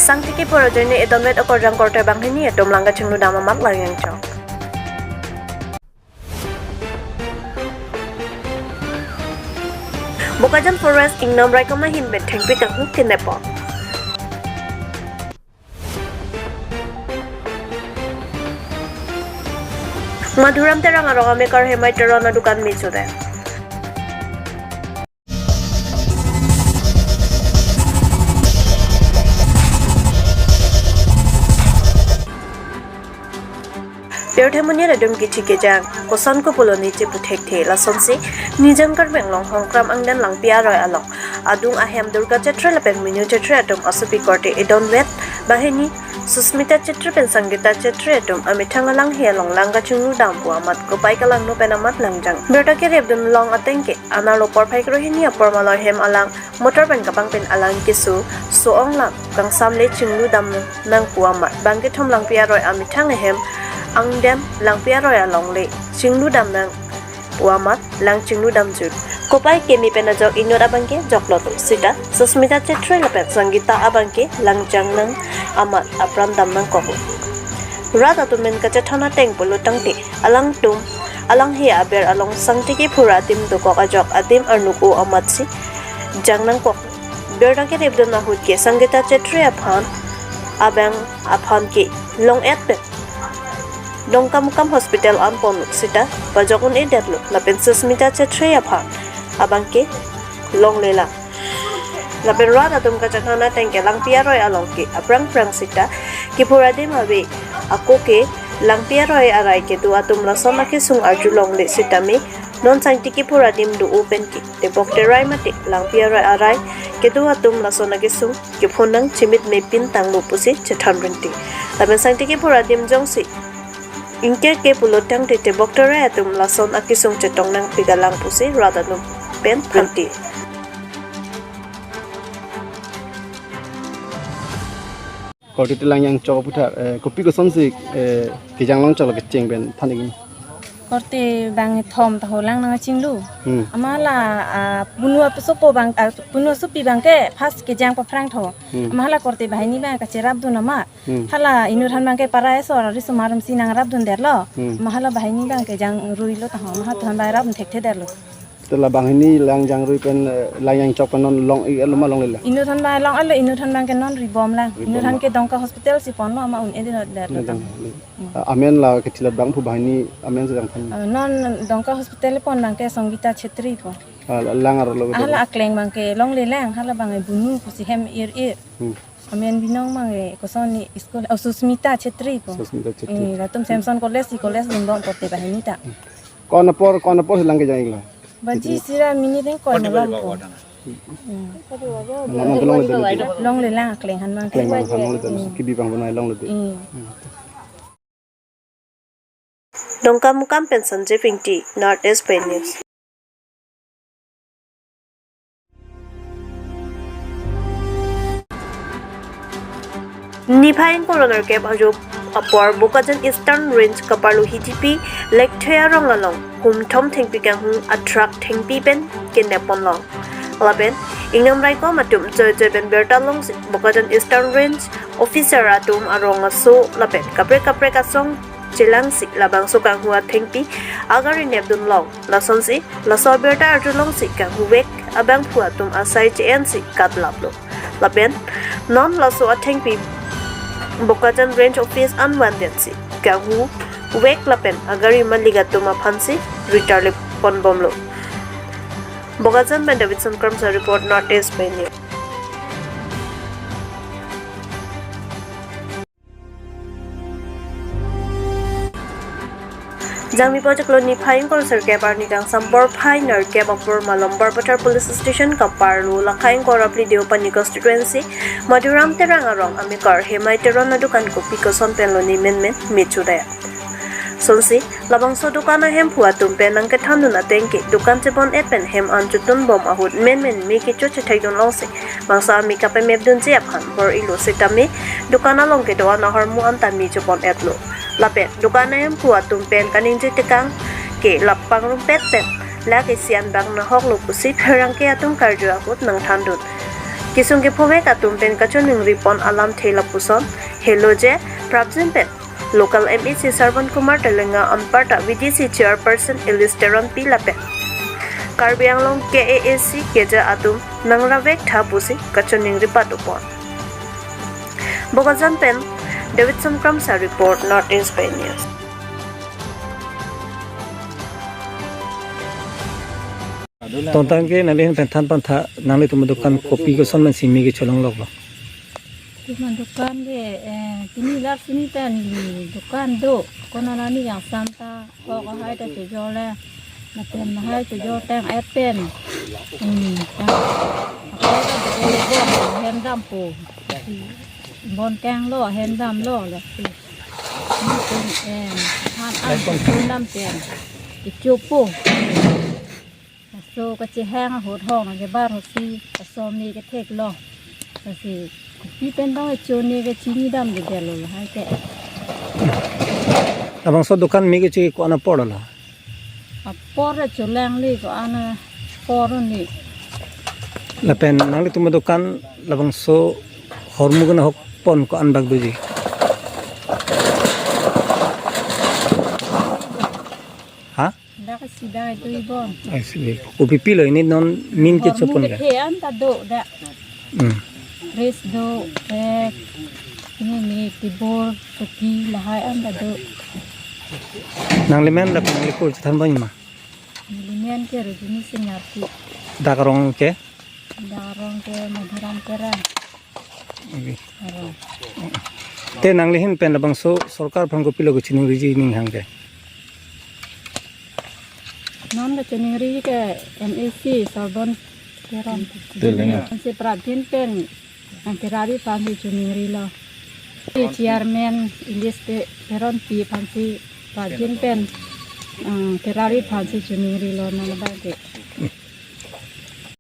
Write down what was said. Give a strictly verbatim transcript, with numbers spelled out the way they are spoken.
Sangtiki phura ajoine edonvet okorjang korte banghini atum lang kachinglu dam amat lang jangchok. Bokajan Forest Ingnam Raikom ahin pen thengpi kanghu kenep pon. Madhuram Terang arong amekar Hemai Teron adukan michude. Pirthe monit atum kithi kejang, koson kopuloni chepu thekthe, lasonsi Nijang Karbi Anglong Hongkram angden Langpi aroi along adung ahem Durga Chetri lapen Minu Chetri atum asopi korte edonvet banghini Susmita Chetri pen Sangeeta Chetri atum amethang alanghe along lang kachinglu dam pu amat kopai kalangno pen amat langjang. Birta kerepdun long ateng ke anerlo porphai kre hini apor maloi hem alang motor pen kabang pen alang keso so-ong lang kangsam le chinglu dam nang pu amat bangkethom Langpi aroi amethang ahem angden Langpi aroi along le chinglu dam nang pu amat lang chinglu dam jut. Kopai keme pen ajok inut abangke joklo do sita Susmita Chetri lapen Sangeeta abangke langjang nang amat apran dam nangkok. Rat atum pen kachethan ateng pulo tangte alangtum alanghe aber along sangtiki phura adim dokok ajok adim arnuk o amatsi jang nangkok. Birta kerepdun ahut ke Sangeeta Chetri aphan abang aphan ke long-et pen Dongkamukam Hospital an ponlo sita pajok un-edetlo lapen Susmita Chetri aphan abangke longlelang. Lapen rat atum kachethan ateng ke Langpi aroi along ke aphrang phrang sita kiphur adim ave ako ke Langpi aroi arai kedo atum lason akesung arjulongle sitame non sangtiki phura adim do-o pen ke tebok terai mate Langpi aroi arai kedo atum lason akesung kephonang chimit mepin tanglo pusi chethan rinti. Lapen sangtiki phura adim jongsi ingker ke pulo tangte tebok terai atum lason akesung chetong nangpi galang pusi rat atum pen phanti. Korte te lang jangchok aputhak, eh, kopi kosonsi, eh, kejang longchok lo kecheng pen than ik. Korte bangkethom ta ho lang nangchinglu. Hmm. Amat hala, ah, punu asopo bang, ah, punu asopi abangke first kejang paphrang tho. Hmm. Amat hala korte banghini abang kacherapdun amat. Hmm. Hala inuthan abangke para esor arisomar si nangrapdundetlo. Hmm. Amat hala banghini abang kejang ruilo ta ho. Amat hala than abang rapdun thekthedetlo. Te la banghini lang jangrui pen, eh, lang jangchok pen non long-iklo ma longlelang? Inuthan abang long-iklo, inuthan abangke non ribom lang. Ribom lang. Inuthan ke Dongka Hospital si ponlo amat un-edetlo. Inuthan ta. Hmm. Ah, amen la kethilot abangphu banghini amen si jangthan. Ah, non Dongka Hospital pon abangke Sangeeta Chetri pu. Ah, la-, lang arlo. Ah, hala akleng abangke longlelang, hala abang bunu pusi hem ir ir. Hmm. Amen binong abangke kosonsi school, oh, Susmita Chetri pu. Susmita Chetri. Eh, latum Samson College si college dunbom korte banghini ta. Hmm. Ko-an apor, ko-an apor si lang kejang-iklo? Baji sira minit ingkoi malom pu. Hmm. Mama ke longle de. Longlelang akleng aphan abang. Akleng aphan abang longle de. Hmm. Kebi abang bonai longle de. Hmm. Hmm. Dongkamukam pen Sanjeev Ingti, North East Pei News. Niphai ingkoi ra nerkep ajo apor Bokajan Eastern Range kaparlo Hidipi Lekthe arong along humthom thengpi kanghu a truck thengpi pen kenep ponlong. Lapen Ingnam Raikom atum joijoi pen birta longsi Bokajan Eastern Range officer atum arong aso lapen kaprek kaprek asong chelangsi labangso kanghu athengpi agari nepdunlong. Lasonsi laso abirta arjulongsi kanghu vek abangphu atum asai che-ensi katlaplo. Lapen non laso athengpi Bokajan Range Office an vandetsi kanghu vek lapen agari malik atum aphansi return le ponbomlo. Bokajan pen Davidson Kramsa report, North East Pei News. Jangmi pojoklo niphai ingkoi ra sirkep arni kangsam porphai nerkep apor Malombar Pathar Police Station kaparlo Lakha ingkoi ra phli Deopani constituency Madhuram Terang arong amekar Hemai Teron adukan kopi koson pen loni menmen michude. Sonsi labangso dukan ahemphu atum pen nangkethandun ateng ke dukan chebon-et pen hem an chutun bom ahut menmen me kecho chethekdun longsi bangso ami kapemepdunji aphan bor-ilo sitame dukan along kedo-an ahormu anta mi chebon-etlo. Lapen dukan ahemphu atum pen kaningje tekang ke lap pangrumpet pen lakh isi an bang nahoklo pusi pherangke atum karju ahut nangthandun. Kesung kephovek atum pen kachoningri pon alamthe lapuson helo je prapjin pen local M A C Sarvan Kumar Telenga anparta V D C chairperson Elis Teronpi lapen Karbi Anglong K A A C keja atum nangravek tha pusi kachoningri pado pon. Bokajan pen Davidson Kramsa report, North East Pei News. Tongtang ke nanglihin pen than pantha, nanglitum adukan kopi koson man simi kecholong lok lo? Tum adukan ke, eh, pini lar sini ta neli dukan do, konat arni angsam ta, kok ahai ta chojor le, lapen ahai chojor tang et pen. Hmm, ta, ahai ta chojor le bon, hem dampo. Bon kanglo, hem damlo, lasi. Nelitum, eh, han an chun dam pen. Kechopo. Laso kachehang ahut hong kebar ahut si kasom ni kethek lo. Lasi kopi pen bang chun ni kachini damdedetlo lahai ke. Labangso dukan me kecho ko-an apor lo? Apor cholangli ko-an apor ni. Lapen nanglitum adukan labangso hormu kena hok pon ko-an bak doji? Ha? Dak sida itu ibon. Ai, sida. Kopi pilo ini non min ke hormu chopon ke? Kethe an ta do dak. Hmm. Res do, eh, ini mi tibor, kopi lahai an ta do. Nanglimen dak nanglikur chethan bang ma? Nelimen ke Rojini Singh Arti. Dak arong ke? Dak arong ke Madhuram Terang. Oke. Arong. Te nanglihin pen labangso sorkar aphan kopilo kachiningri ji ning hang ke? Non kachiningri ke M A C Sarvan Teron. Teron. Ansi prapjin pen nangkerari aphansi choningrilo. Chairman Elis Te-, Teronpi aphansi prapjin pen, eh, kerari aphansi choningrilo non abang ke.